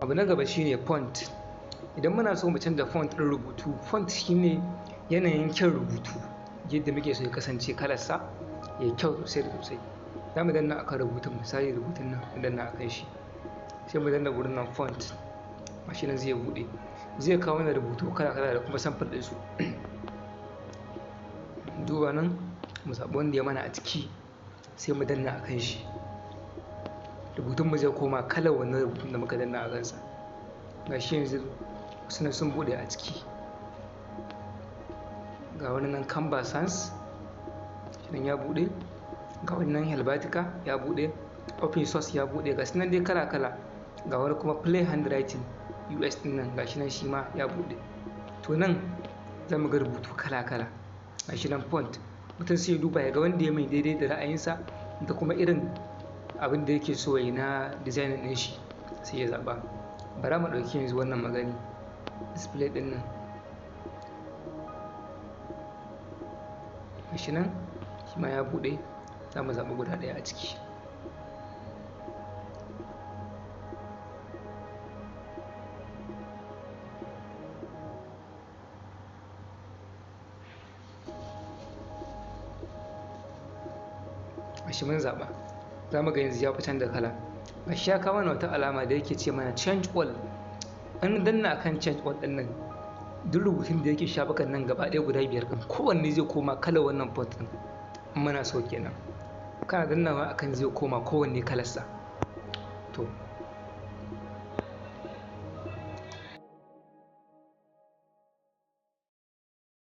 Abu na gaba shine font. Idan muna so mu canza font ɗin rubutu, font shine yanayin kyan rubutu, yadda muke so ya kasance kalarsa ya kyau sosai da sosai. Za mu danna akan rubutun, misali rubutun nan, mu danna akan shi, sai mu danna gurin nan font, gashi nan zai buɗe, zai kawo mana rubutu kala kala da kuma sample ɗinsu. Duba nan, mu zaɓi wanda ya mana a ciki, sai mu danna akan shi. Rubutun mu zai koma kalar wannan rubutun da muka danna a kansa. Gashi yanzu wasu nan sun buɗe a ciki. Ga wani nan Canva Sans, shi nan ya buɗe. Ga wani nan Helvetica ya buɗe, Open Source ya buɗe, ga su nan dai kala kala. Ga wani kuma Play Handwriting US ɗin nan, gashi nan shi ma ya buɗe. To nan za mu ga rubutu kala kala. Gashi nan font, mutum sai ya duba ya ga wanda ya mai daidai da ra'ayinsa da kuma irin abin da yake so ya yi na design ɗin shi, sai ya zaɓa. Bara mu ɗauki yanzu wannan magani display ɗin nan. Gashi nan shi ma ya buɗe, za mu zaɓi guda ɗaya a ciki. Gashi mun zaɓa, za mu ga yanzu ya fi canza kala. Gashi ya kawo mana wata alama da yake ce mana change all. An danna akan change all ɗin nan, duk rubutun da yake shafukan nan gaba ɗaya guda 5 ɗin, kowanne zai koma kalar wannan font ɗin. In muna so kenan, kana dannawa akan zai koma kowanne kalarsa. To